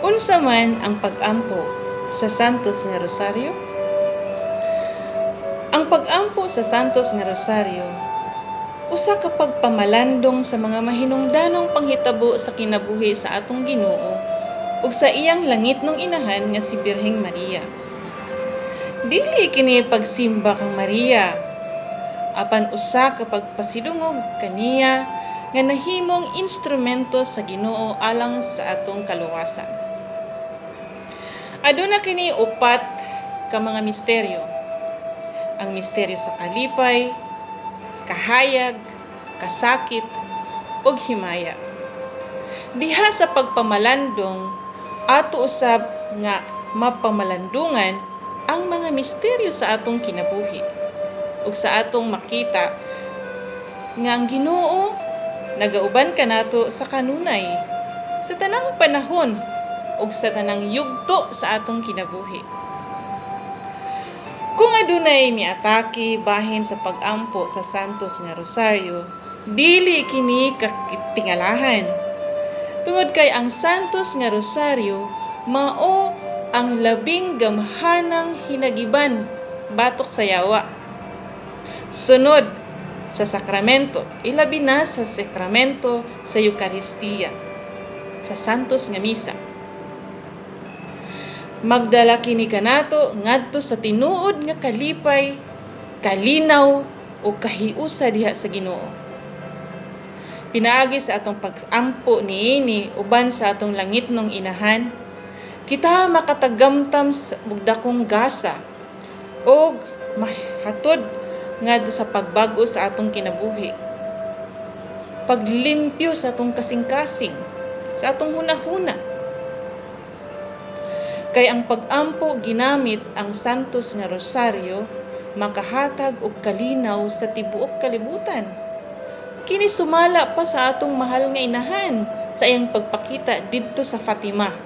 Unsa man ang pag-ampo sa Santos nga Rosaryo? Ang pag-ampo sa Santos nga Rosaryo usa ka pagpamalandong sa mga mahinungdanong panghitabo sa kinabuhi sa atong Ginoo ug sa iyang langitnong inahan nga si Birheng Maria. Dili kini pagsimba kang Maria, apan usa ka pagpasidungog kaniya nga nahimong instrumento sa Ginoo alang sa atong kaluwasan. Aduna kini upat ka mga misteryo. Ang misteryo sa kalipay, kahayag, kasakit, ug himaya. Diha sa pagpamalandong, ato usab nga mapamalandungan ang mga misteryo sa atong kinabuhi ug sa atong makita nga ang Ginoo nagauban kanato sa kanunay, sa tanang panahon ug sa tanang yugto sa atong kinabuhi. Kung adunay miatake bahin sa pag-ampo sa Santos nga Rosaryo, dili kini katingalahan. Tungod kay ang Santos nga Rosaryo mao ang labing gamhanang hinagiban batok sa yawa. Sunod sa sakramento, ilabi na sa sakramento sa Eukaristiya, sa Santos nga Misa. Magdala kini kanato ngadto sa tinuod nga kalipay, kalinaw o kahiusa diha sa Ginoo. Pinaagi sa atong pag-ampo niini uban sa atong langitnong inahan, kita makatagamtam sa ug dakong gasa og mahatod ngadto sa pagbag-o sa atong kinabuhi. Paglimpyo sa atong kasing-kasing, sa atong hunahuna. Kay ang pag-ampo ginamit ang Santos nga Rosaryo makahatag og kalinaw sa tibuok kalibutan. Kini sumala pa sa atong mahal nga inahan sa iyang pagpakita didto sa Fatima.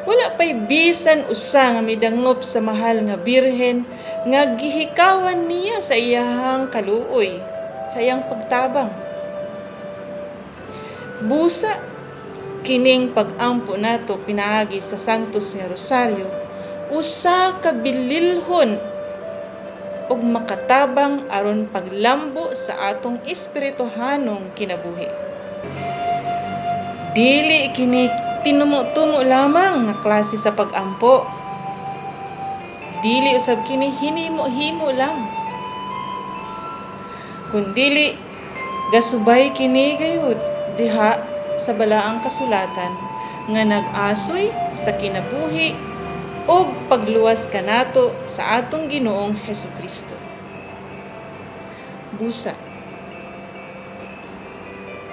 Wala pa'y bisan usa nga midangop sa mahal nga Birhen nga gihikawan niya sa iyahang kaluoy, sa iyang pagtabang. Busa kining pag-ampo nato pinaagi sa Santos nga Rosaryo usa ka bililhon ug makatabang aron paglambo sa atong espirituhanong kinabuhi. Dili kini tinumo-tumo lamang nga klase sa pag-ampo. Dili usab kini hinimo-himo lang. Kundili gasubay kini gayud diha sa balaang kasulatan nga nag-asoy sa kinabuhi ug pagluwas kanato sa atong Ginoong Hesukristo. Busa,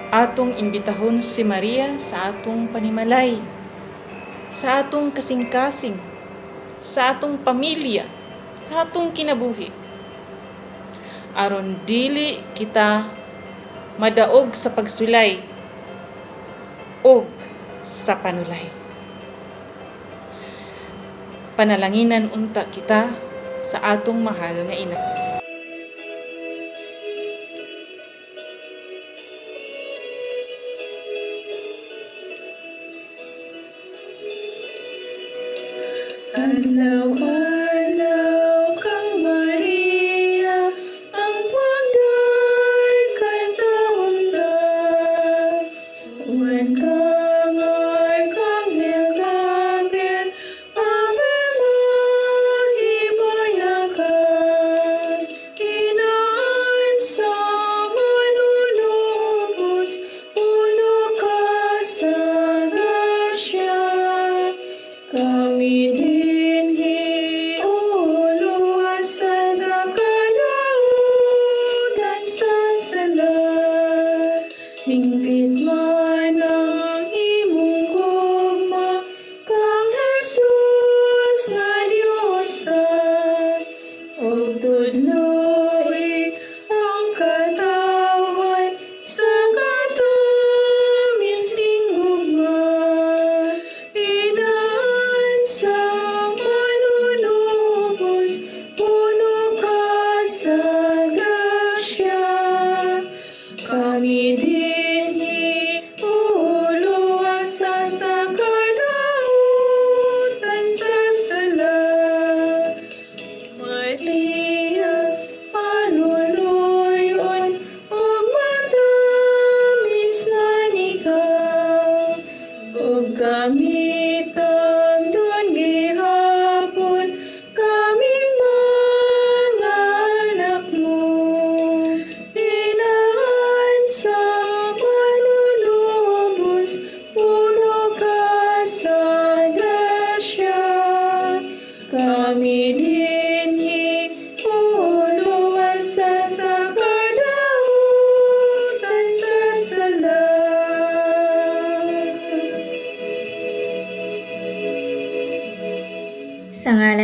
atong imbitahon si Maria sa atong panimalay, sa atong kasing-kasing, sa atong pamilya, sa atong kinabuhi. Aron dili kita madaog sa pagsulay ug sa panulay. Panalanginan unta kita sa atong mahal nga ina. Adlaw-adlaw kang Maria, ang pagday kay taon ta. Uban kang Arkanghel Gabriel, Ave mahimayakan. Inaan sa manunubos, puno ka sa grasya. Kami dinhi uluwasan sa kadautan sa sala. Hingpit man ang imong gugma kang Jesus nga Dios ta. Ug tudloi ang katawhan sa katamis ning gugma. Inaan sa manunubos, puno ka sa grasya. Kami dinhi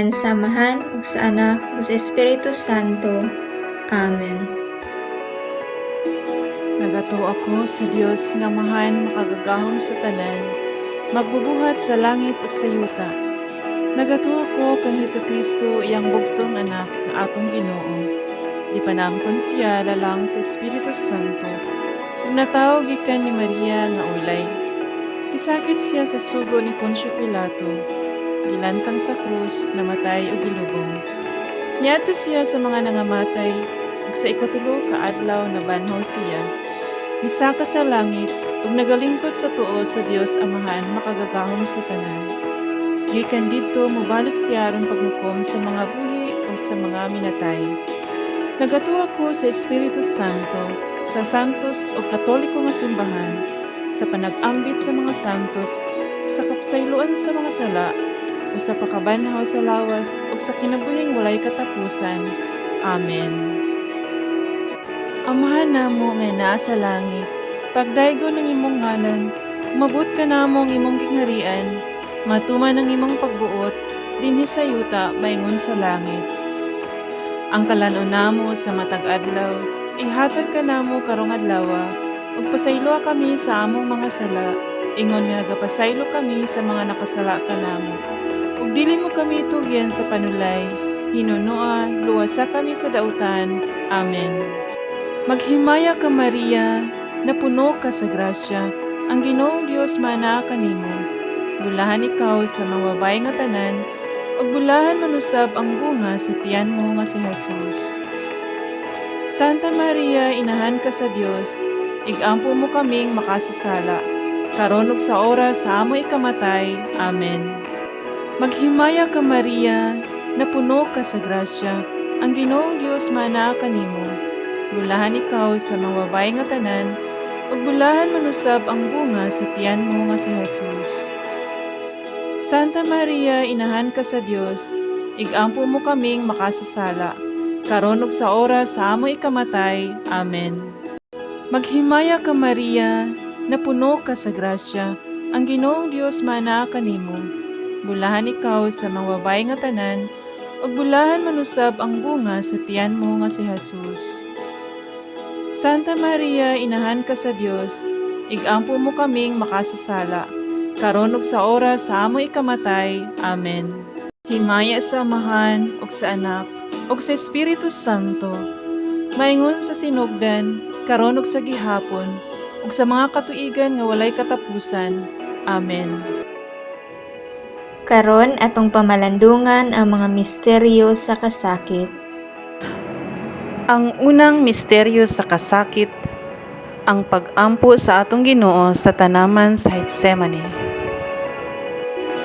Ngalan sa Amahan, ug sa Anak, ug sa Espiritu Santo. Amen. Nagatuo ako sa Dios nga Amahan makagagahom sa tanan, magbubuhat sa langit ug sa yuta. Nagatuo ako kang Hesukristo, iyang bugtong anak, nga atong Ginoo. Gipanangkon siya lalang sa Espiritu Santo. Ug natawo gikan ni Maria nga ulay. Gisakit siya sa sugo ni Poncio Pilato. Gilansang sa krus, namatay ug gilubong. Niadto siya sa mga nangamatay, ug sa ikatulo ka adlaw nabanhaw siya. Misaka sa langit ug nagalingkod sa tuo sa Dios Amahan makagagahom sa tanan. Gikan didto mobalik siya aron paghukom sa mga buhi ug sa mga minatay. Nagatuo ako sa Espiritu Santo, sa santos ug katoliko nga simbahan, sa panag-ambit sa mga santos, sa kapasayloan sa mga sala, ug sa pagkabanhaw sa lawas ug sa kinabuhing walay katapusan. Amen. Amahan namo nga naa sa langit, pagdaygon ang imong ngalan, umabot kanamo ang imong gingharian, matuman ang imong pagbuot, dinhi sa yuta maingon sa langit. Ang kalan-on namo sa matag adlaw, ihatag kanamo karong adlawa, ug pasayloa kami sa among mga sala, ingon nga nagapasaylo kami sa mga nakasala kanamo. Ug dili mo kami tugyan sa panulay, hinunoa, luwasa kami sa dautan. Amen. Maghimaya ka, Maria, napuno ka sa grasya, ang Ginoong Dios maanaa kanimo. Bulahan ikaw sa mga babae nga tanan, ug bulahan man usab ang bunga sa tiyan mo nga si Jesus. Santa Maria, inahan ka sa Dios, igampo mo kaming makasasala, karon ug sa oras sa among ikamatay. Amen. Maghimaya ka, Maria, napuno ka sa grasya, ang Ginoong Dios maanaa kanimo. Bulahan ikaw sa mga babae nga tanan, ug bulahan man usab ang bunga sa tiyan mo nga si Jesus. Santa Maria, inahan ka sa Dios, igampo mo kaming makasasala, karon ug sa oras sa among ikamatay. Amen. Maghimaya ka, Maria, napuno ka sa grasya, ang Ginoong Dios maanaa kanimo. Bulahan ikaw sa mga babae nga tanan, ug bulahan man usab ang bunga sa tiyan mo nga si Jesus. Santa Maria, inahan ka sa Dios, igampo mo kaming makasasala, karon ug sa oras sa among ikamatay. Amen. Himaya sa Amahan ug sa Anak ug sa Espiritu Santo, maingon sa sinugdan, karon ug sa gihapon, ug sa mga katuigan nga walay katapusan. Amen. Karon atong pamalandungan ang mga misteryo sa kasakit. Ang unang misteryo sa kasakit, ang pag-ampo sa atong Ginoo sa tanaman sa Getsemane.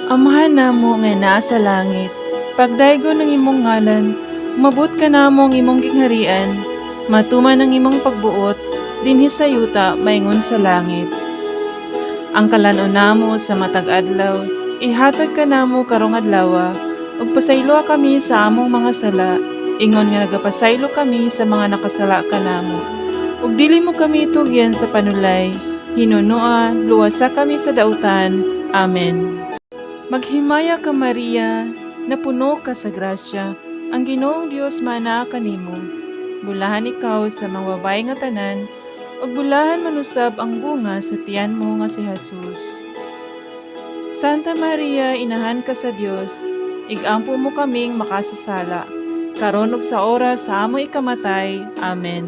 Amahan namo nga naa sa langit, pagdaygon ang imong ngalan, umabot kanamo ang imong gingharian, matuman ang imong pagbuot, dinhi sa yuta maingon sa langit. Ang kalan-on namo sa matag adlaw, ihatag kanamo karong adlawa, ug pasayloa kami sa among mga sala, ingon nga nagapasaylo kami sa mga nakasala kanamo. Ug dili mo kami tugyan sa panulay, hinunoa, luwasa kami sa dautan. Amen. Maghimaya ka, Maria, napuno ka sa grasya, ang Ginoong Dios maanaa kanimo. Bulahan ikaw sa mga babae nga tanan, ug bulahan man usab ang bunga sa tiyan mo nga si Jesus. Santa Maria, inahan ka sa Dios, igampo mo kaming makasasala, karon ug sa oras sa among ikamatay. Amen.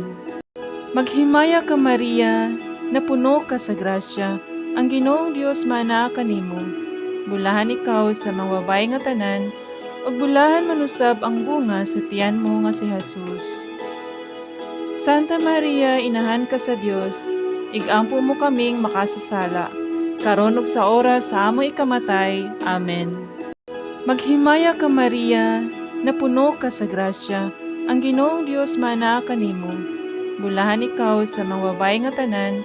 Maghimaya ka, Maria, napuno ka sa grasya, ang Ginoong Dios maanaa kanimo. Bulahan ikaw sa mga babae nga tanan, ug bulahan man usab ang bunga sa tiyan mo nga si Jesus. Santa Maria, inahan ka sa Dios, igampo mo kaming makasasala, karon ug sa oras sa among ikamatay. Amen. Maghimaya ka, Maria, napuno ka sa grasya, ang Ginoong Dios maanaa kanimo. Bulahan ikaw sa mga babae nga tanan,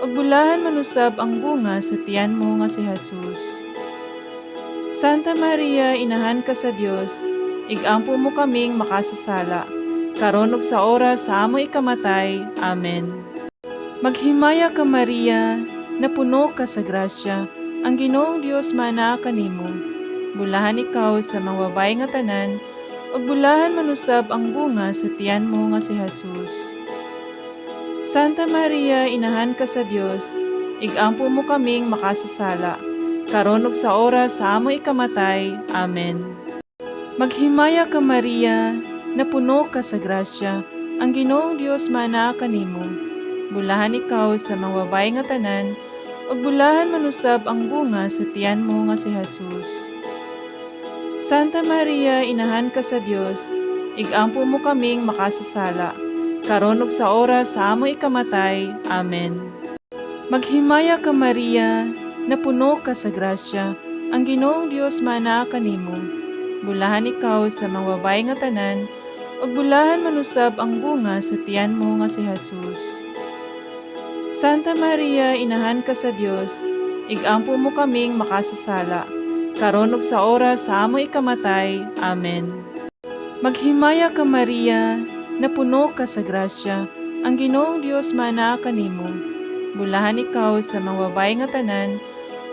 ug bulahan man usab ang bunga sa tiyan mo nga si Jesus. Santa Maria, inahan ka sa Dios, igampo mo kaming makasasala, karon ug sa oras sa among ikamatay. Amen. Maghimaya ka, Maria, napuno ka sa grasya, ang Ginoong Dios maanaa kanimo. Bulahan ikaw sa mga babaye nga tanan, ug bulahan man usab ang bunga sa tiyan mo nga si Jesus. Santa Maria, inahan ka sa Dios, igampo mo kaming makasasala, karon ug sa oras sa among ikamatay. Amen. Maghimaya ka, Maria, napuno ka sa grasya, ang Ginoong Dios maanaa kanimo. Bulahan ikaw sa mga babaye nga tanan, ug bulahan man usab ang bunga sa tiyan mo nga si Jesus. Santa Maria, inahan ka sa Dios, igampo mo kaming makasasala, karon ug sa oras sa among ikamatay. Amen. Maghimaya ka, Maria, napuno ka sa grasya, ang Ginoong Dios maanaa kanimo. Bulahan ikaw sa mga babaye nga tanan, ug bulahan man usab ang bunga sa tiyan mo nga si Jesus. Santa Maria, inahan ka sa Dios, igampo mo kaming makasasala, karon ug sa oras sa among ikamatay. Amen. Maghimaya ka, Maria, napuno ka sa grasya, ang Ginoong Dios maanaa kanimo. Bulahan ikaw sa mga babaye nga tanan,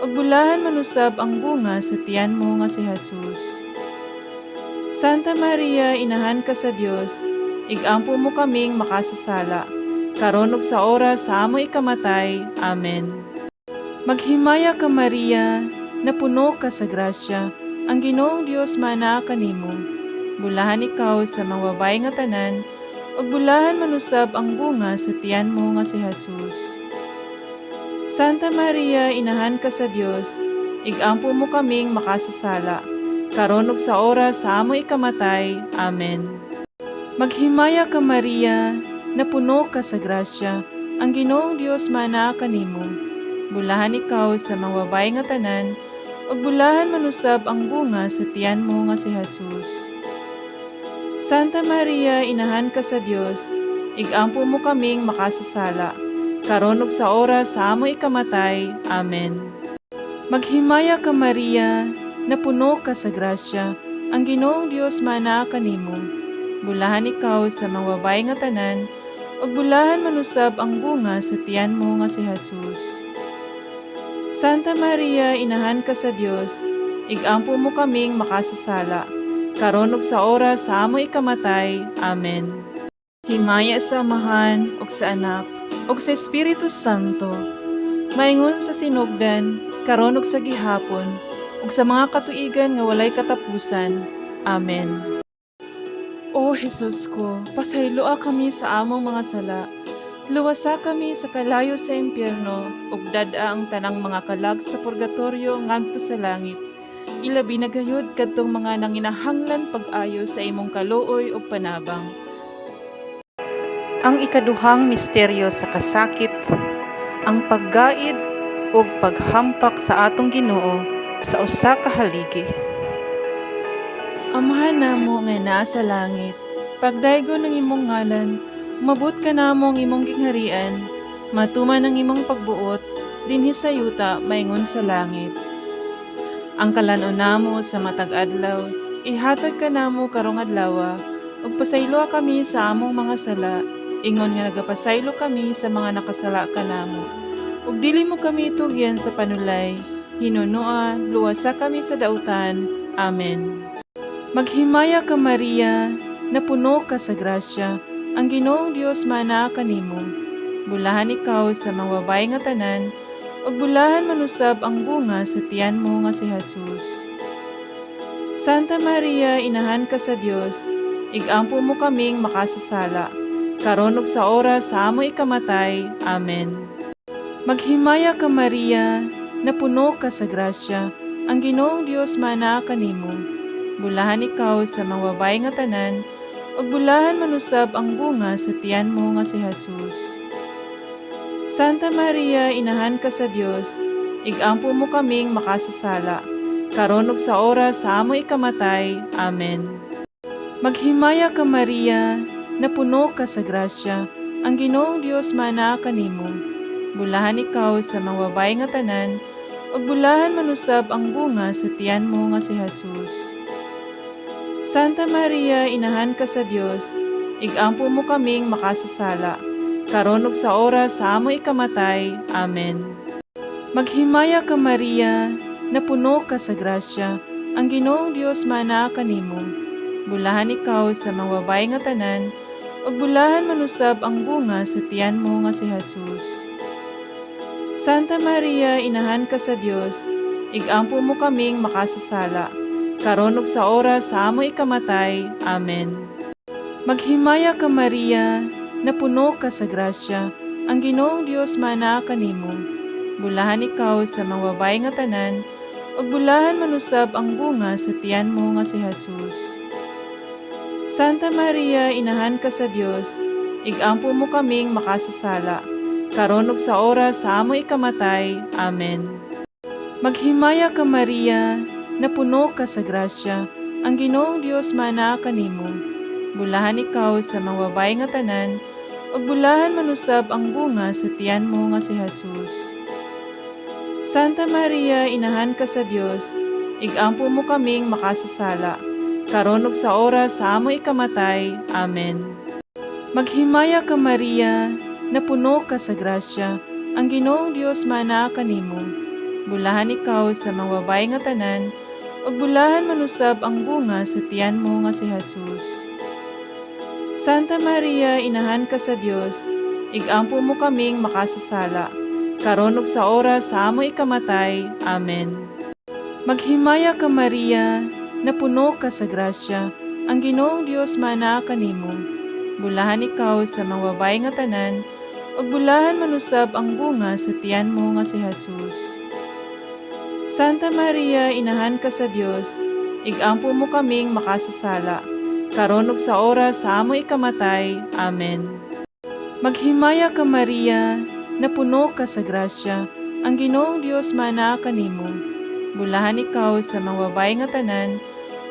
ug bulahan man usab ang bunga sa tiyan mo nga si Jesus. Santa Maria, inahan ka sa Dios, igampo mo kaming makasasala, karon ug sa oras sa among ikamatay. Amen. Maghimaya ka, Maria, napuno ka sa grasya, ang Ginoong Dios maanaa kanimo. Bulahan ikaw sa mga babaye nga tanan, ug bulahan man usab ang bunga sa tiyan mo nga si Jesus. Santa Maria, inahan ka sa Dios, igampo mo kaming makasasala, karon ug sa oras sa among ikamatay. Amen. Maghimaya ka, Maria, napuno ka sa grasya, ang Ginoong Dios maanaa kanimo. Bulahan ikaw sa mga babaye nga tanan, ug bulahan man usab ang bunga sa tiyan mo nga si Jesus. Santa Maria, inahan ka sa Dios, igampo mo kaming makasasala, karon ug sa oras sa among ikamatay. Amen. Maghimaya ka, Maria, napuno ka sa grasya, ang Ginoong Dios maanaa kanimo. Bulahan ikaw sa mga babaye nga tanan, ug bulahan man usab ang bunga sa tiyan mo nga si Jesus. Santa Maria, inahan ka sa Dios, igampo mo kaming makasasala, karon ug sa oras sa among ikamatay. Amen. Himaya sa Amahan ug sa Anak ug sa Espiritu Santo. Maingon sa sinugdan, karon ug sa gihapon, ug sa mga katuigan nga walay katapusan. Amen. O Jesus ko, pasayloa kami sa among mga sala. Luwasa kami sa kalayo sa impyerno ug dad-a ang tanang mga kalag sa purgatorio ngadto sa langit. Ilabi na gayud kadtong mga nanginahanglan pag-ayo sa imong kaluoy ug panabang. Ang ikaduhang misteryo sa kasakit, ang paggaid ug paghampak sa atong Ginoo sa usa ka haligi. Amahan namo nga naa sa langit, pagdaygon ang imong ngalan, umabot kanamo ang imong gingharian, matuman ang imong pagbuot dinhi sa yuta maingon sa langit. Ang kalan-on namo sa matag adlaw, ihatag kanamo karong adlaw, ug pasayloa kami sa among mga sala, ingon nga nagapasaylo kami sa mga nakasala kanamo. Ug dili mo kami tugyan sa panulay, hinunoa, luwasa kami sa dautan. Amen. Maghimaya ka, Maria, napuno ka sa grasya, ang Ginoong Dios maanaa kanimo. Bulahan ikaw sa mga babaye nga tanan, ug bulahan man usab ang bunga sa tiyan mo nga si Jesus. Santa Maria, inahan ka sa Dios, igampo mo kaming makasasala, karon ug sa oras sa among ikamatay. Amen. Maghimaya ka, Maria, napuno ka sa grasya, ang Ginoong Dios maanaa kanimo. Bulahan ikaw sa mga babaye nga tanan, ug bulahan man usab ang bunga sa tiyan mo nga si Jesus. Santa Maria, inahan ka sa Dios, igampo mo kaming makasasala, karon ug sa oras sa among ikamatay. Amen. Maghimaya ka, Maria, napuno ka sa grasya, ang Ginoong Dios maanaa kanimo. Bulahan ikaw sa mga babaye nga tanan, ug bulahan man usab ang bunga sa tiyan mo nga si Jesus. Santa Maria, inahan ka sa Dios, igampo mo kaming makasasala, karon ug sa oras sa among ikamatay. Amen. Maghimaya ka, Maria, napuno ka sa grasya, Ang Ginoong Dios maanaa kanimo. Bulahan ikaw sa mga babaye nga tanan, ug bulahan man usab ang bunga sa tiyan mo nga si Jesus. Santa Maria, inahan ka sa Dios, igampo mo kaming makasasala, karon ug sa oras sa among ikamatay. Amen. Maghimaya ka, Maria, napuno ka sa grasya, ang Ginoong Dios maanaa kanimo. Bulahan ikaw sa mga babaye nga tanan, ug bulahan man usab ang bunga sa tiyan mo nga si Jesus. Santa Maria, inahan ka sa Dios, igampo mo kaming makasasala, karon ug sa oras sa among ikamatay. Amen. Maghimaya ka, Maria, napuno ka sa grasya, ang Ginoong Dios maanaa kanimo. Bulahan ikaw sa mga babaye nga tanan, ug bulahan man usab ang bunga sa tiyan mo nga si Jesus. Santa Maria, inahan ka sa Dios, igampo mo kaming makasasala, karon ug sa oras sa among ikamatay. Amen. Maghimaya ka, Maria, napuno ka sa grasya, ang Ginoong Dios maanaa kanimo. Bulahan ikaw sa mga babaye nga tanan, ug bulahan man usab ang bunga sa tiyan mo nga si Jesus. Santa Maria, inahan ka sa Dios, igampo mo kaming makasasala, karon ug sa oras sa among ikamatay. Amen. Maghimaya ka, Maria, napuno ka sa grasya, ang Ginoong Dios maanaa kanimo. Bulahan ikaw sa mga babaye nga tanan, ug bulahan man usab ang bunga sa tiyan mo nga si Jesus. Santa Maria, inahan ka sa Dios, igampo mo kaming makasasala, karon ug sa oras sa among ikamatay. Amen. Maghimaya ka, Maria, napuno ka sa grasya, ang Ginoong Dios maanaa kanimo. Bulahan ikaw sa mga babaye nga tanan,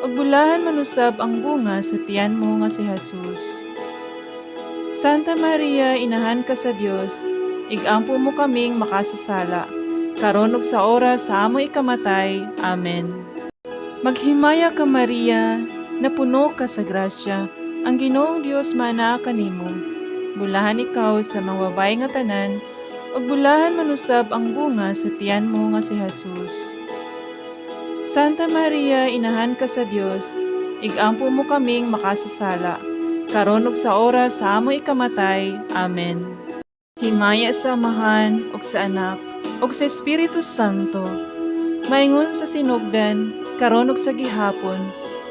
ug bulahan man usab ang bunga sa tiyan mo nga si Jesus. Santa Maria, inahan ka sa Dios, igampo mo kaming makasasala, karon ug sa oras sa among ikamatay. Amen. Maghimaya ka, Maria, napuno ka sa grasya, ang Ginoong Dios maanaa kanimo. Bulahan ikaw sa mga babaye nga tanan, ug bulahan man usab ang bunga sa tiyan mo nga si Jesus. Santa Maria, inahan ka sa Dios, igampo mo kaming makasasala, karon ug sa oras sa among ikamatay. Amen. Himaya sa Amahan ug sa Anak ug sa Espiritu Santo, maingon sa sinugdan, karon ug sa gihapon,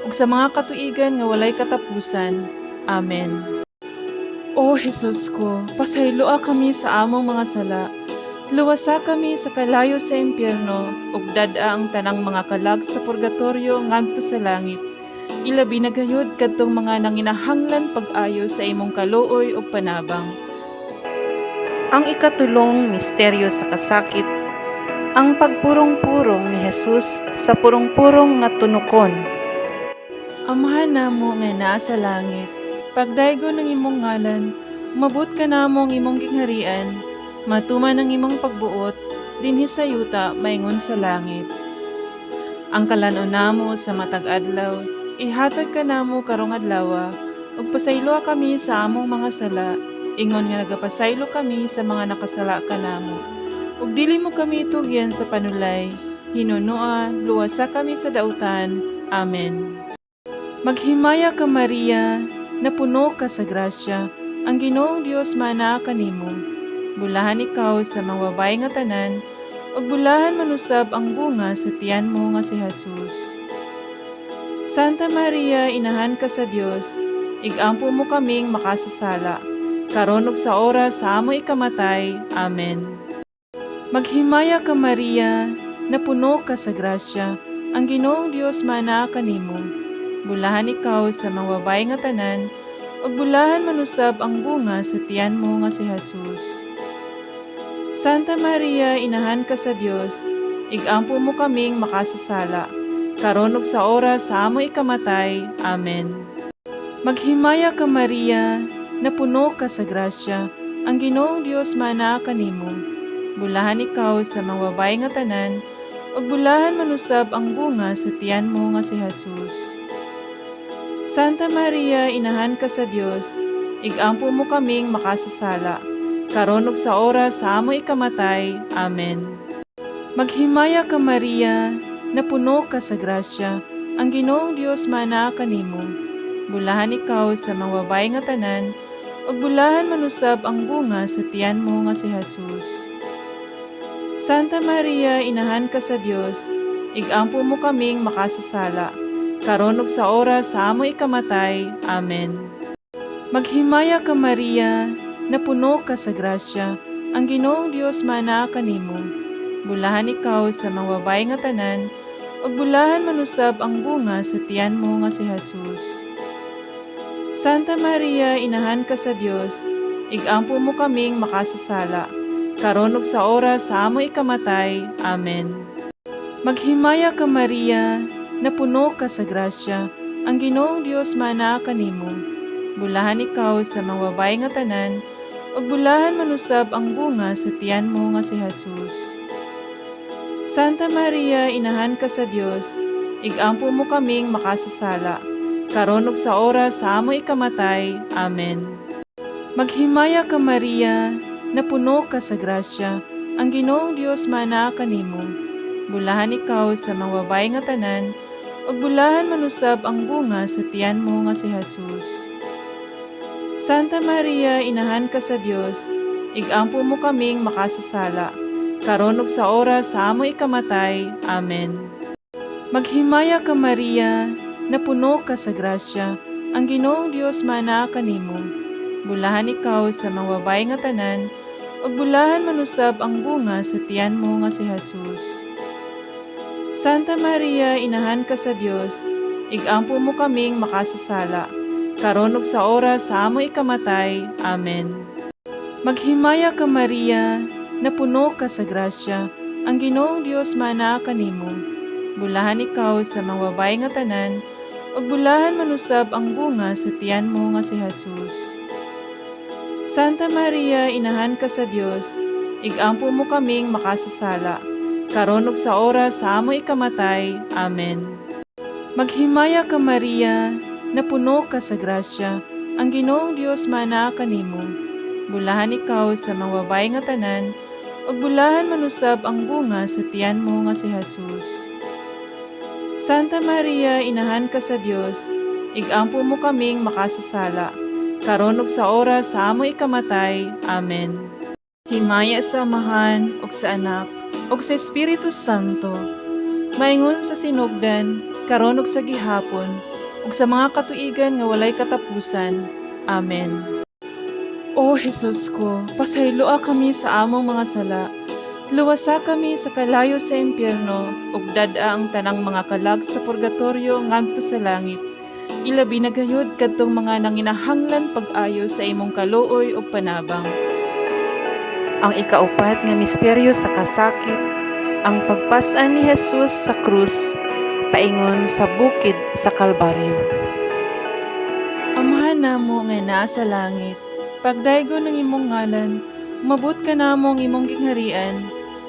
ug sa mga katuigan nga walay katapusan. Amen. O Jesus ko, pasayloa kami sa among mga sala. Luwasa kami sa kalayo sa impyerno ug dad-a ang tanang mga kalag sa purgatorio ngadto sa langit. Ilabi na gayud kadtong mga nanginahanglan pag-ayo sa imong kaluoy ug panabang. Ang ikatulong misteryo sa kasakit, ang pagpurong-purong ni Jesus sa purong-purong nga tunukon. Amahan namo nga naa sa langit, pagdaygon ang imong ngalan, umabot kanamo ang imong gingharian, matuman ang imong pagbuot, dinhi sa yuta maingon sa langit. Ang kalan-on namo sa matag adlaw, ihatag kanamo karong adlaw, ug pasayloa kami sa among mga sala, ingon nga nagapasaylo kami sa mga nakasala kanamo. Ug dili mo kami tugyan sa panulay, hinunoa, luwasa kami sa dautan. Amen. Maghimaya ka, Maria, napuno ka sa grasya, ang Ginoong Dios maanaa kanimo. Bulahan ikaw sa mga babaye nga tanan, ug bulahan man usab ang bunga sa tiyan mo nga si Jesus. Santa Maria, inahan ka sa Dios, igampo mo kaming makasasala, karon ug sa oras sa among ikamatay. Amen. Maghimaya ka, Maria, napuno ka sa grasya, ang Ginoong Dios maanaa kanimo. Bulahan ikaw sa mga babaye nga tanan, ug bulahan man usab ang bunga sa tiyan mo nga si Jesus. Santa Maria, inahan ka sa Dios, igampo mo kaming makasasala, karon ug sa oras sa among ikamatay. Amen. Maghimaya ka, Maria, napuno ka sa grasya, ang Ginoong Dios maanaa kanimo. Bulahan ikaw sa mga babaye nga tanan, ug bulahan man usab ang bunga sa tiyan mo nga si Jesus. Santa Maria, inahan ka sa Dios, igampo mo kaming makasasala, karon ug sa oras sa among ikamatay. Amen. Maghimaya ka, Maria, napuno ka sa grasya, ang Ginoong Dios maanaa kanimo. Bulahan ikaw sa mga babaye nga tanan, ug bulahan man usab ang bunga sa tiyan mo nga si Jesus. Santa Maria, inahan ka sa Dios, igampo mo kaming makasasala, karon ug sa oras sa among ikamatay. Amen. Maghimaya ka, Maria, napuno ka sa grasya, ang Ginoong Dios maanaa kanimo. Bulahan ikaw sa mga babaye nga tanan, ug bulahan man usab ang bunga sa tiyan mo nga si Jesus. Santa Maria, inahan ka sa Dios, igampo mo kaming makasasala, karon ug sa oras sa among ikamatay. Amen. Maghimaya ka, Maria, napuno ka sa grasya, ang Ginoong Dios maanaa kanimo. Bulahan ikaw sa mga babaye nga tanan, ug bulahan man usab ang bunga sa tiyan mo nga si Jesus. Santa Maria, inahan ka sa Dios, igampo mo kaming makasasala, karon ug sa oras sa among ikamatay. Amen. Maghimaya ka, Maria, napuno ka sa grasya, ang Ginoong Dios maanaa kanimo. Bulahan ikaw sa mga babaye nga tanan, ug bulahan man usab ang bunga sa tiyan mo nga si Jesus. Santa Maria, inahan ka sa Dios, igampo mo kaming makasasala, karon ug sa oras sa among ikamatay. Amen. Maghimaya ka, Maria, napuno ka sa grasya, ang Ginoong Dios maanaa kanimo. Bulahan ikaw sa mga babaye nga tanan, ug bulahan man usab ang bunga sa tiyan mo nga si Jesus. Santa Maria, inahan ka sa Dios, igampo mo kaming makasasala, karon ug sa oras sa among ikamatay. Amen. Maghimaya ka, Maria, napuno ka sa grasya, ang Ginoong Dios maanaa kanimo. Bulahan ikaw sa mga babaye nga tanan, ug bulahan man usab ang bunga sa tiyan mo nga si Jesus. Santa Maria, inahan ka sa Dios, igampo mo kaming makasasala, karon ug sa oras sa among ikamatay. Amen. Maghimaya ka, Maria, napuno ka sa grasya, ang Ginoong Dios maanaa kanimo. Bulahan ikaw sa mga babaye nga tanan, ug bulahan man usab ang bunga sa tiyan mo nga si Jesus. Santa Maria, inahan ka sa Dios, igampo mo kaming makasasala, karon ug sa oras sa among ikamatay. Amen. Himaya sa Amahan ug sa Anak ug sa Espiritu Santo. Maingon sa sinugdan, karon ug sa gihapon, ug sa mga katuigan nga walay katapusan. Amen. O Jesus ko, pasayloa kami sa among mga sala. Luwasa kami sa kalayo sa impyerno ug dad-a ang tanang mga kalag sa purgatorio ngadto sa langit. Ilabi na gayud kadtong mga nanginahanglan pag-ayo sa imong kaluoy ug panabang. Ang ikaupat nga misteryo sa kasakit, ang pagpas-an ni Jesus sa krus paingon sa bukid sa Kalbaryo. Amahan namo nga naa sa langit, pagdaygon ang imong ngalan, umabot kanamo ang imong gingharian,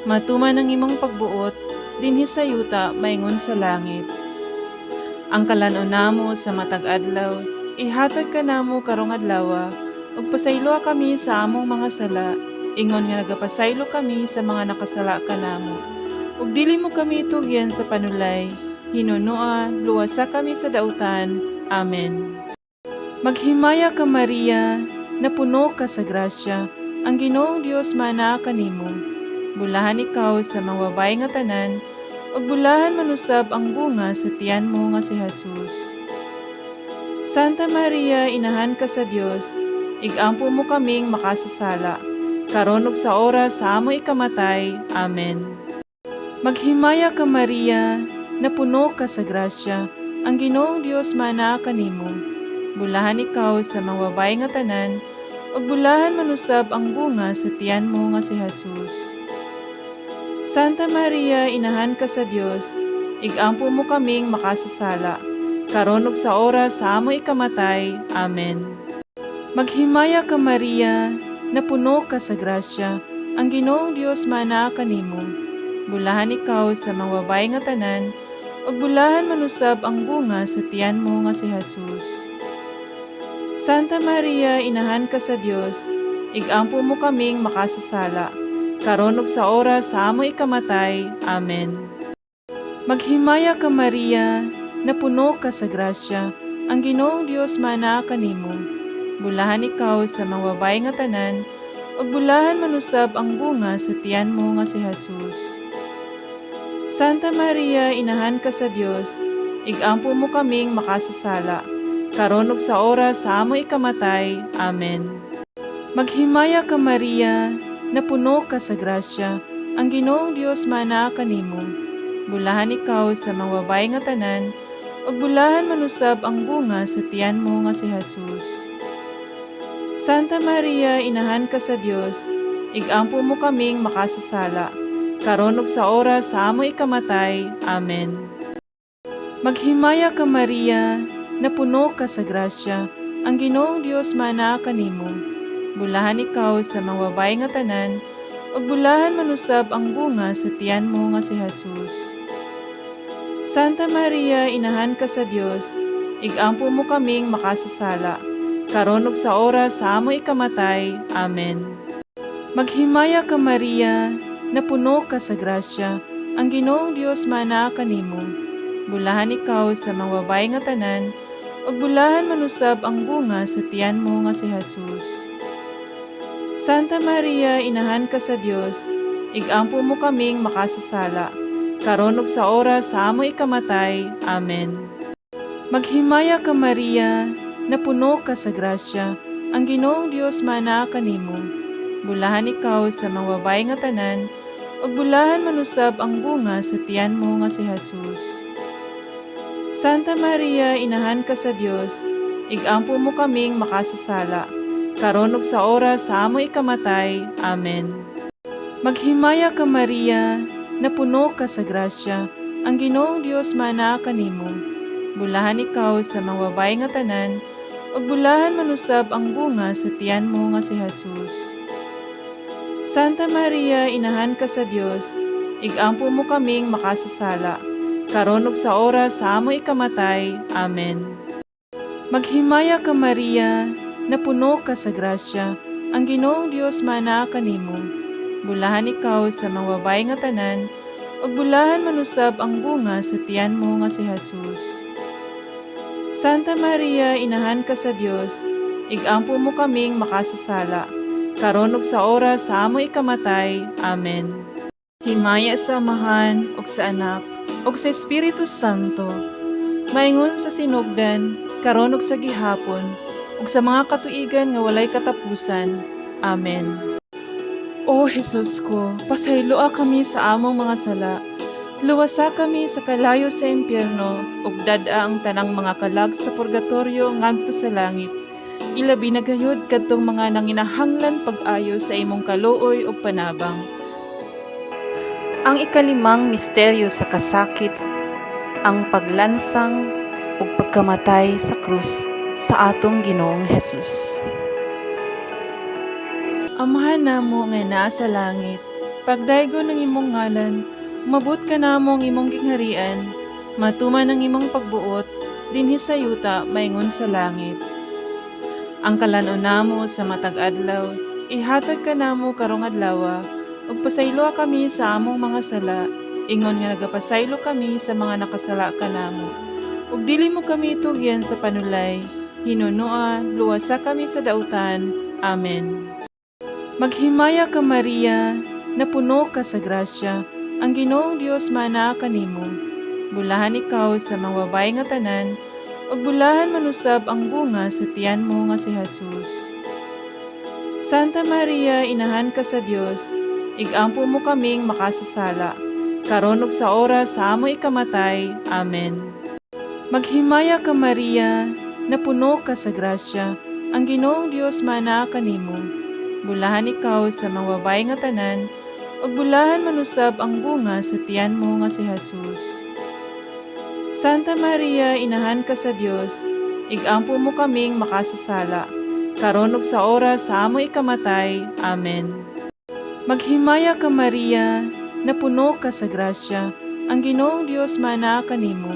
matuman ang imong pagbuot dinhi sa yuta maingon sa langit. Ang kalan-on namo sa matag adlaw, ihatag kanamo karong adlaw, ug pasayloa kami sa among mga sala, ingon nga nagapasaylo kami sa mga nakasala kanamo. Ug dili mo kami tugyan sa panulay, hinunoa, luwasa kami sa dautan. Amen. Maghimaya ka, Maria, napuno ka sa grasya, ang Ginoong Dios maanaa kanimo. Bulahan ikaw sa mga babaye nga tanan, ug bulahan man usab ang bunga sa tiyan mo nga si Jesus. Santa Maria, inahan ka sa Dios, igampo mo kaming makasasala, karon ug sa oras sa among ikamatay. Amen. Maghimaya ka, Maria, napuno ka sa grasya, ang Ginoong Dios maanaa kanimo. Bulahan ikaw sa mga babaye nga tanan, ug bulahan man usab ang bunga sa tiyan mo nga si Jesus. Santa Maria, inahan ka sa Dios, igampo mo kaming makasasala, karon ug sa oras sa among ikamatay. Amen. Maghimaya ka, Maria, napuno ka sa grasya, ang Ginoong Dios maanaa kanimo. Bulahan ikaw sa mga babaye nga tanan, ug bulahan man usab ang bunga sa tiyan mo nga si Jesus. Santa Maria, inahan ka sa Dios, igampo mo kaming makasasala, karon ug sa oras sa among ikamatay. Amen. Maghimaya ka, Maria, napuno ka sa grasya, ang Ginoong Dios maanaa kanimo. Bulahan ikaw sa mga babaye nga tanan, ug bulahan man usab ang bunga sa tiyan mo nga si Jesus. Santa Maria, inahan ka sa Dios, igampo mo kaming makasasala, karon ug sa oras sa among ikamatay. Amen. Maghimaya ka, Maria, napuno ka sa grasya, ang Ginoong Dios maanaa kanimo. Bulahan ikaw sa mga babaye nga tanan, ug bulahan man usab ang bunga sa tiyan mo nga si Jesus. Santa Maria, inahan ka sa Dios, igampo mo kaming makasasala, karon ug sa oras sa among ikamatay. Amen. Maghimaya ka, Maria, napuno ka sa grasya, ang Ginoong Dios maanaa kanimo. Bulahan ikaw sa mga babaye nga tanan, ug bulahan man usab ang bunga sa tiyan mo nga si Jesus. Santa Maria, inahan ka sa Dios, igampo mo kaming makasasala, karon ug sa oras sa among ikamatay. Amen. Maghimaya ka, Maria, napuno ka sa grasya, ang Ginoong Dios maanaa kanimo. Bulahan ikaw sa mga babaye nga tanan, ug bulahan man usab ang bunga sa tiyan mo nga si Jesus. Santa Maria, inahan ka sa Dios, igampo mo kaming makasasala, karon ug sa oras sa among ikamatay. Amen. Maghimaya ka, Maria, napuno ka sa grasya, ang Ginoong Dios maanaa kanimo. Bulahan ikaw sa mga babaye nga tanan, ug bulahan man usab ang bunga sa tiyan mo nga si Jesus. Santa Maria, inahan ka sa Dios, igampo mo kaming makasasala, karon ug sa oras sa among ikamatay. Amen. Maghimaya ka, Maria, napuno ka sa grasya, ang Ginoong Dios maanaa kanimo. Bulahan ikaw sa mga babaye nga tanan, ug bulahan man usab ang bunga sa tiyan mo nga si Jesus. Santa Maria, inahan ka sa Dios, igampo mo kaming makasasala, karon ug sa oras sa among ikamatay. Amen. Maghimaya ka, Maria, napuno ka sa grasya, ang Ginoong Dios maanaa kanimo. Bulahan ikaw sa mga babaye nga tanan, ug bulahan man usab ang bunga sa tiyan mo nga si Jesus. Santa Maria, inahan ka sa Dios, igampo mo kaming makasasala, karon ug sa oras sa among ikamatay. Amen. Himaya sa Amahan, ug sa Anak, ug sa Espiritu Santo, maingon sa sinugdan, karon ug sa gihapon, ug sa mga katuigan nga walay katapusan. Amen. O Jesus ko, pasayloa kami sa among mga sala. Luwasa kami sa kalayo sa impyerno, ug dad-a ang tanang mga kalag sa purgatorio ngadto sa langit. Ilabi na gayud kadtong mga nanginahanglan pag-ayo sa imong kaluoy ug panabang. Ang ikalimang misteryo sa kasakit, ang paglansang ug pagkamatay sa krus sa atong Ginoong Hesus. Amahan namo nga naa sa langit, pagdaygon ang imong ngalan, umabot kanamo ang imong gingharian, matuman ang imong pagbuot, dinhi sa yuta maingon sa langit. Ang kalan-on namo sa matag adlaw, ihatag kanamo karong adlaw, ug pasayloa kami sa among mga sala, ingon nga nagapasaylo kami sa mga nakasala kanamo. Ug dili mo kami tugyan sa panulay, hinunoa, luwasa kami sa dautan. Amen. Maghimaya ka, Maria, napuno ka sa grasya, ang Ginoong Dios maanaa kanimo. Bulahan ikaw sa mga babaye nga tanan, ug bulahan man usab ang bunga sa tiyan mo nga si Jesus. Santa Maria, inahan ka sa Dios, igampo mo kaming makasasala, karon ug sa oras sa among ikamatay. Amen. Maghimaya ka, Maria, napuno ka sa grasya, ang Ginoong Dios maanaa kanimo. Bulahan ikaw sa mga babaye nga tanan, ug bulahan man usab ang bunga sa tiyan mo nga si Jesus. Santa Maria, inahan ka sa Dios, igampo mo kaming makasasala, karon ug sa oras sa among ikamatay. Amen. Maghimaya ka, Maria, napuno ka sa grasya, ang Ginoong Dios maanaa kanimo.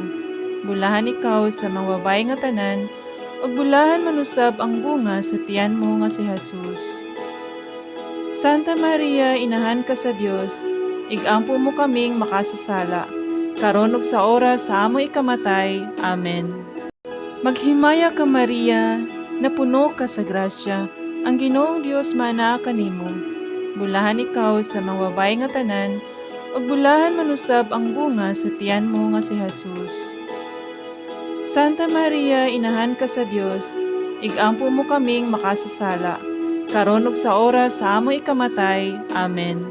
Bulahan ikaw sa mga babaye nga tanan, ug bulahan man usab ang bunga sa tiyan mo nga si Jesus. Santa Maria, inahan ka sa Dios, igampo mo kaming makasasala, karon ug sa oras sa among ikamatay. Amen. Maghimaya ka Maria, napuno ka sa grasya, ang Ginoong Dios maanaa kanimo. Bulahan ikaw sa mga babaye nga tanan, ug bulahan man usab ang bunga sa tiyan mo nga si Jesus. Santa Maria, inahan ka sa Dios, igampo mo kaming makasasala, karon ug sa oras sa among ikamatay. Amen.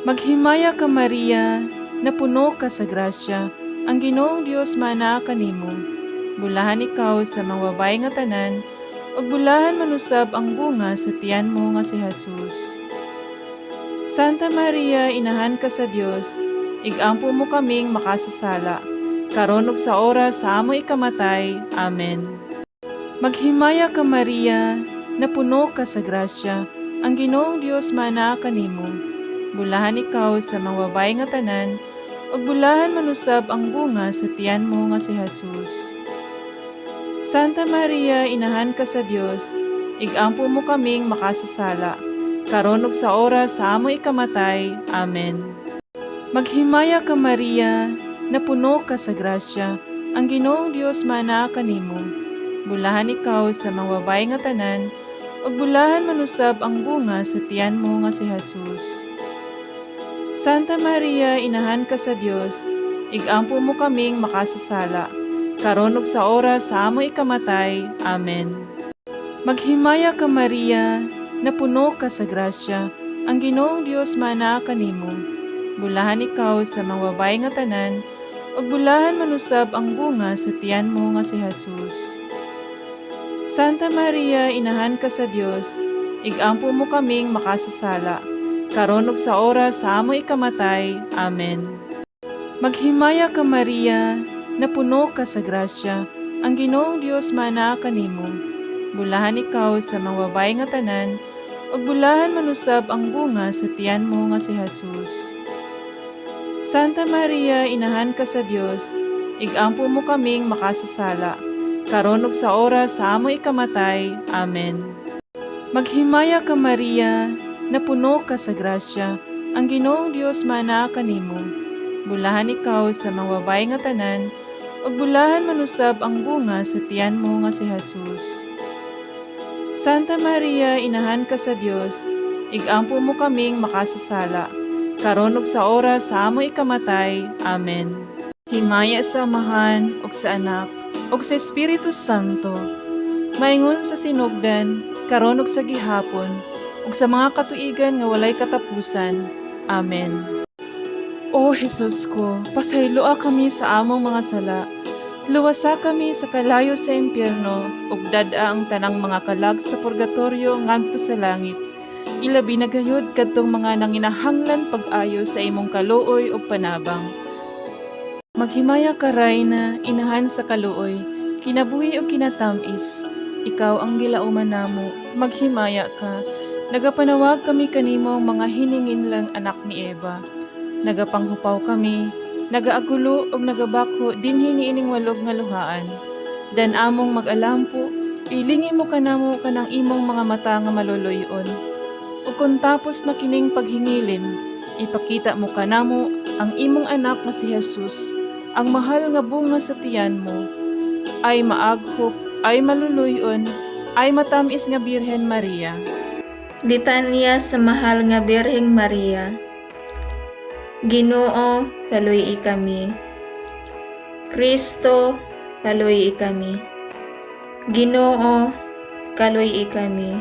Maghimaya ka Maria, napuno ka sa grasya, ang Ginoong Dios maanaa kanimo. Bulahan ikaw sa mga babaye nga tanan, ug bulahan man usab ang bunga sa tiyan mo nga si Jesus. Santa Maria, inahan ka sa Dios, igampo mo kaming makasasala, karon ug sa oras sa among ikamatay. Amen. Maghimaya ka Maria, napuno ka sa grasya, ang Ginoong Dios maanaa kanimo. Bulahan ikaw sa mga babaye nga tanan, ug bulahan man usab ang bunga sa tiyan mo nga si Jesus. Santa Maria, inahan ka sa Dios, igampo mo kaming makasasala, karon ug sa oras sa among ikamatay. Amen. Maghimaya ka Maria, napuno ka sa grasya, ang Ginoong Dios maanaa kanimo. Bulahan ikaw sa mga babaye nga tanan, ug bulahan man usab ang bunga sa tiyan mo nga si Jesus. Santa Maria, inahan ka sa Dios, igampo mo kaming makasasala, karon ug sa oras sa among ikamatay. Amen. Maghimaya ka Maria, napuno ka sa grasya, ang Ginoong Dios maanaa kanimo. Bulahan ikaw sa mga babaye nga tanan, ug bulahan man usab ang bunga sa tiyan mo nga si Jesus. Santa Maria, inahan ka sa Dios, igampo mo kaming makasasala, karon ug sa oras sa among ikamatay. Amen. Maghimaya ka Maria, napuno ka sa grasya, ang Ginoong Dios maanaa kanimo. Bulahan ikaw sa mga babaye nga tanan, ug bulahan man usab ang bunga sa tiyan mo nga si Jesus. Santa Maria, inahan ka sa Dios, igampo mo kaming makasasala, karon ug sa oras sa among ikamatay. Amen. Maghimaya ka Maria, napuno ka sa grasya, ang Ginoong Dios maanaa kanimo. Bulahan ikaw sa mga babaye nga tanan, ug bulahan man usab ang bunga sa tiyan mo nga si Jesus. Santa Maria, inahan ka sa Dios, igampo mo kaming makasasala, karon ug sa oras sa among ikamatay. Amen. Himaya sa Amahan ug sa Anak ug sa Espiritu Santo. Maingon sa sinugdan, karon ug sa gihapon, ug sa mga katuigan nga walay katapusan. Amen. O Jesus ko, pasayloa kami sa among mga sala. Luwasa kami sa kalayo sa impyerno, ug dad-a ang tanang mga kalag sa purgatorio ngadto sa langit. Ilabi na gayud kadtong mga nanginahanglan pag-ayo sa imong kaluoy ug panabang. Maghimaya ka Rayna, inahan sa kaluoy, kinabuhi ug kinatamis. Ikaw ang gilauman namo, maghimaya ka. Nagapanawag kami kanimo mga hininginlang anak ni Eva. Nagapanghupaw kami, nagaagulo ug nagabakho dinhi niining walog nga luhaan. Dan among mag-alampo, ilingi mo kanamo kanang imong mga mata nga maluluy-on. Ug kon tapos na kining paghingilin, ipakita mo kanamo ang imong anak nga si Jesus, ang mahal nga bunga sa tiyan mo. Ay maaghop, ay maluluy-on, ay matamis nga Birhen Maria. Litanya sa Mahal nga Birheng Maria. Ginoo, kaluy-i kami. Kristo, kaluy-i kami. Ginoo, kaluy-i kami.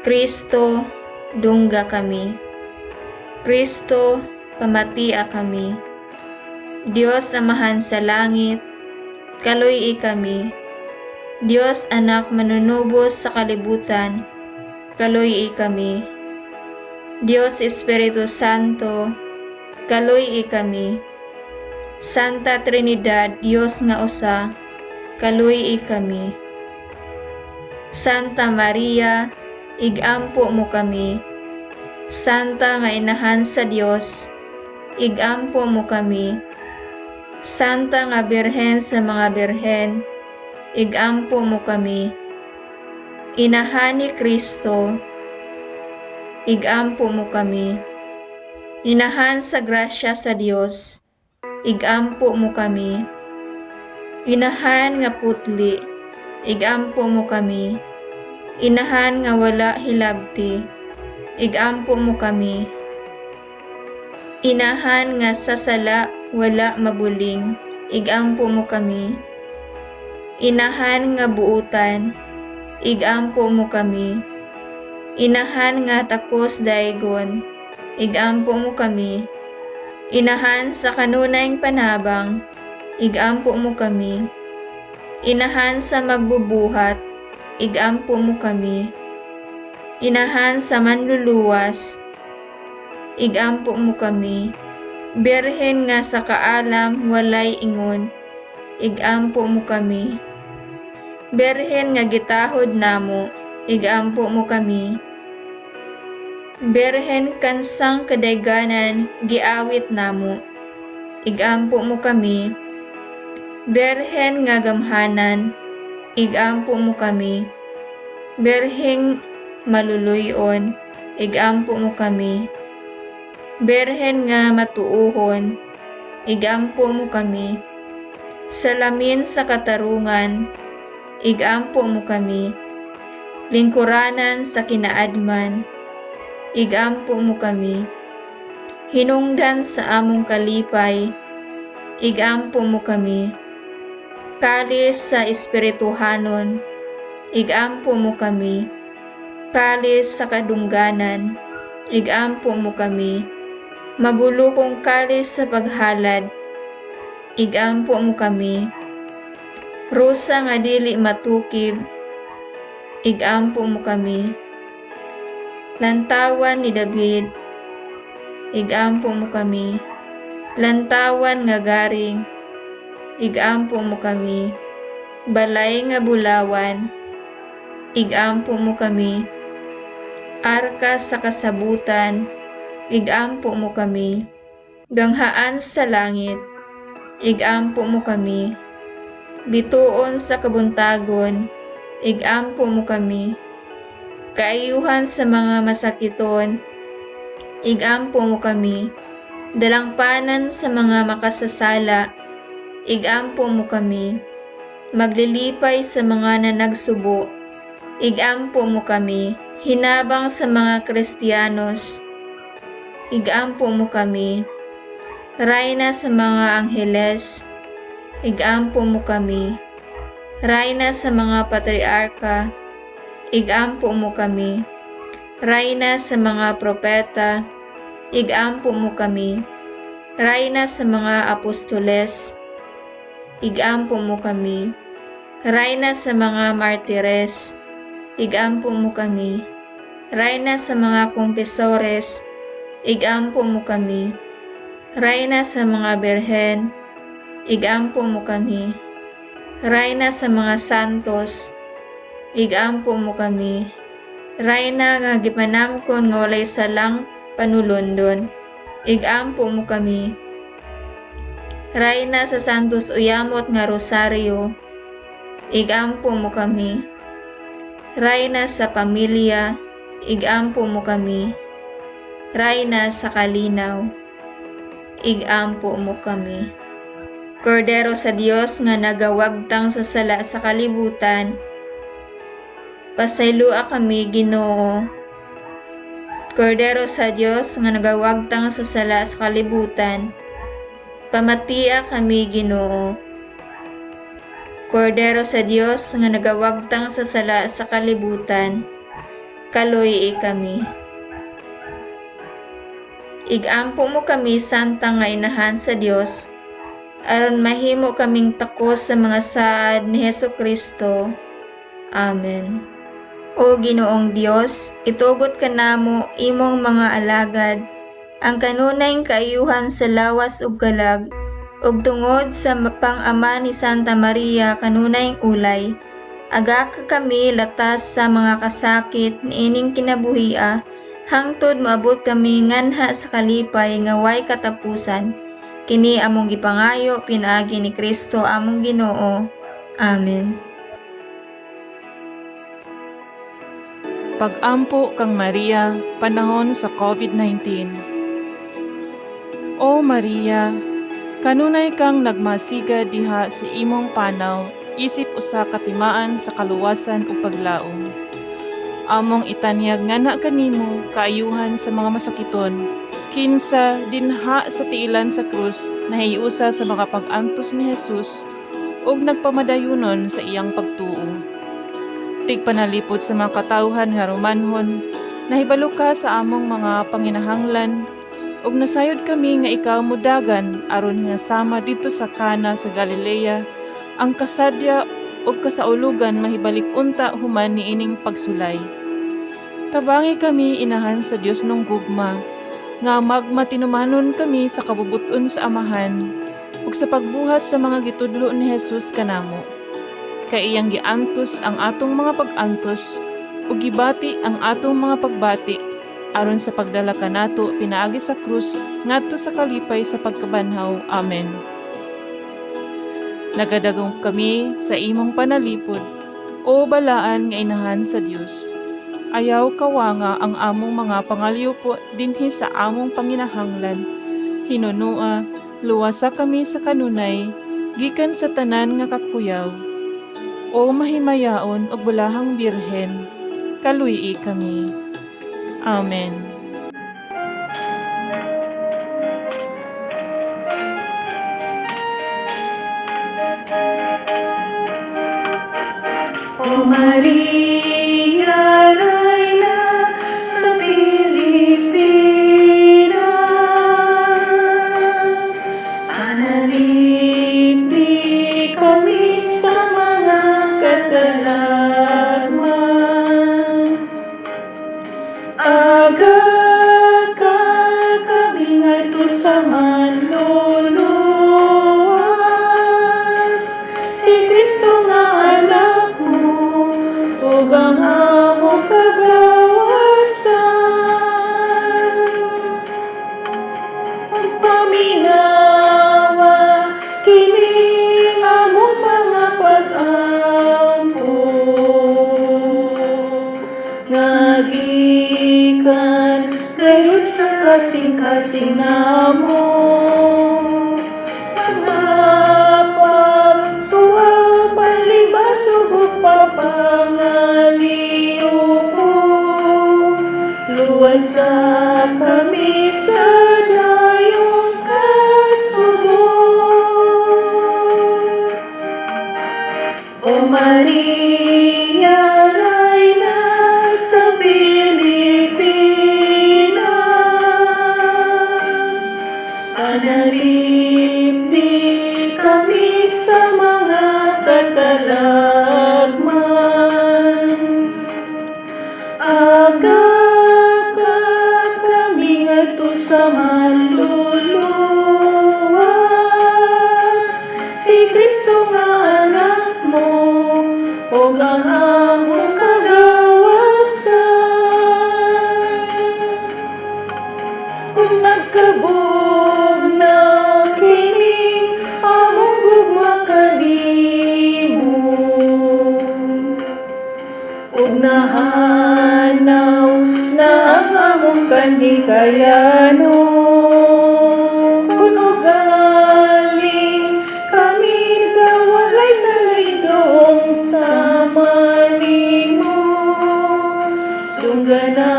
Kristo, dungga kami. Kristo, pamatia kami. Dios Amahan sa langit, kaluy-i kami. Dios Anak manunubos sa kalibutan, kaluy-i kami. Dios Espiritu Santo, kaluy-i kami. Santa Trinidad, Dios nga usa, kaluy-i kami. Santa Maria, igampo mo kami. Santa nga inahan sa Dios, igampo mo kami. Santa nga Birhen sa mga birhen, igampo mo kami. Inahan ni Kristo, igampo mo kami. Inahan sa grasya sa Dios, igampo mo kami. Inahan nga putli, igampo mo kami. Inahan nga wala hilabti, igampo mo kami. Inahan nga sa sala wala mabuling, igampo mo kami. Inahan nga buutan, igampo mo kami. Inahan nga takos daygon, igampo mo kami. Inahan sa kanunayng panabang, igampo mo kami. Inahan sa magbubuhat, igampo mo kami. Inahan sa manluluwas, igampo mo kami. Birhen nga sa kaalam walay ingon, igampo mo kami. Birhen nga gitahod namo, igampo mo kami. Birhen kansang kadayganan giawit namo, igampo mo kami. Birhen nga gamhanan, igampo mo kami. Birheng maluluy-on, igampo mo kami. Birhen nga matuohon, igampo mo kami. Salamin sa katarungan, igampo mo kami. Lingkuranan sa kinaadman, igampo mo kami. Hinungdan sa among kalipay, igampo mo kami. Kalis sa espirituhanon, igampo mo kami. Kalis sa kadungganan, igampo mo kami. Mabulukong kalis sa paghalad, igampo mo kami. Rosa nga dili matukib, igampo mo kami. Lantawan ni David, igampo mo kami. Lantawan nga garing, igampo mo kami. Balay nga bulawan, igampo mo kami. Arka sa kasabutan, igampo mo kami. Ganghaan sa langit, igampo mo kami. Bituon sa kabuntagon, igampo mo kami. Kaayuhan sa mga masakiton, igampo mo kami. Dalangpanan sa mga makasasala, igampo mo kami. Maglilipay sa mga nanagsubo, igampo mo kami. Hinabang sa mga Kristiyanos, igampo mo kami. Rayna sa mga angheles, igampo mo kami. Rayna sa mga patriarka, igampo mo kami. Rayna sa mga propeta, igampo mo kami. Rayna sa mga apostoles, igampo mo kami. Rayna sa mga martires, igampo mo kami. Rayna sa mga kumpesores, igampo mo kami. Rayna sa mga birhen, igampo mo kami. Rayna sa mga santos, igampo mo kami. Rayna nga gipanamkon nga walay salang panulondon, igampo mo kami. Rayna sa Santos Uyamot nga Rosaryo, igampo mo kami. Rayna sa pamilya, igampo mo kami. Rayna sa kalinaw, igampo mo kami. Kordero sa Dios nga nagawagtang sa sala sa kalibutan, pasayloa kami, Ginoo. Kordero sa Dios nga nagawagtang sa sala sa kalibutan, pamatia kami, Ginoo. Kordero sa Dios nga nagawagtang sa sala sa kalibutan, kaluy-i kami. Igampo mo kami, Santa nga Inahan sa Dios, aron mahimo kaming takos sa mga saad ni Hesus Kristo. Amen. O Ginoong Dios, itugot kanamo, imong mga alagad, ang kanunayng kaayuhan sa lawas ug kalag, ug tungod sa pang-ama ni Santa Maria kanunayng ulay, agaka kami latas sa mga kasakit niining kinabuhia, hangtod moabot kami nganha sa kalipay nga way katapusan. Kini among gipangayo pinaagi ni Kristo among Ginoo. Amen. Pag-ampo kang Maria panahon sa COVID-19. O Maria, Kanunay kang nagmasiga diha sa imong panaw isip usa ka timaan sa kaluwasan ug paglaom. Among itanyag ngana kanimo kaayuhan sa mga masakiton, kinsa dinha sa tiilan sa krus nahiusa sa mga pag-antos ni Jesus ug nagpamadayunon sa iyang pagtuo. Tigpanalipod sa mga katawhan nga Romanhon, nahibalo ka sa among mga panginahanglan ug nasayod kami nga ikaw modagan aron nga sama didto sa Kana sa Galilea ang kasadya ug kasaulugan mahibalik unta human niining pagsulay. Tabangi kami, Inahan sa Dios nung gugma, nga magmatinumanon kami sa kabubut-on sa Amahan ug sa pagbuhat sa mga gitudlo ni Jesus kanamo. Kay iyang giantos ang atong mga pag-antos ug gibati ang atong mga pagbati aron sa pagdala kanato pinaagi sa krus ngadto sa kalipay sa pagkabanhaw. Amen. Nagadagom kami sa imong panalipod, O balaan nga Inahan sa Dios. Ayaw kawanga ang among mga pangalyupo dinhi sa among panginahanglan. Hinunua, luwasa kami sa kanunay, gikan sa tanan nga kakuyaw. O mahimayaon ug bulahang Birhen, kaluy-i kami. Amen. O Maria, Reyna sa Pilipinas, panalipdi kami sa mga katalagman. Aga ka kami ngadto sa manluluwas, si Kristo nga anak mo, ug ang among kagawasan. Pagpaminawa, kining among mga pag-ampo, nga gikan gayud sa kasing-kasing namo. Mga pagtuo, palibasog ug pagpangaliyupo, luwasa kami sa dayong kasubo. O Maria, Reyna sa Pilipinas, panalipdi kami sa mga katalagman. Aga ka kami ngadto sa manluluwas, si Kristo nga anak mo, ug ang among kagawasan. Kung nagkabugnaw kining among gugma kanimo, ug nahanaw na ang among kanhikayanon, kun ugaling kami daw walay kalaydong sama nimo, dunggana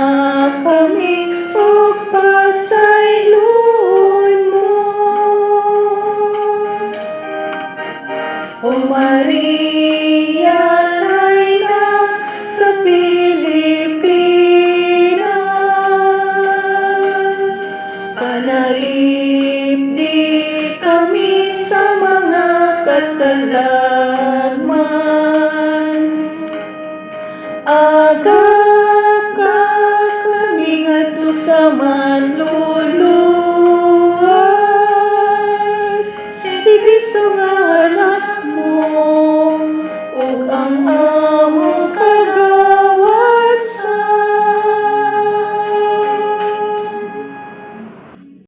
kami ug pasayloon mo. O Maria, Reyna sa Pilipinas, panalipdi kami sa mga katalagman. Aga ka kami ngadto sa manluluwas,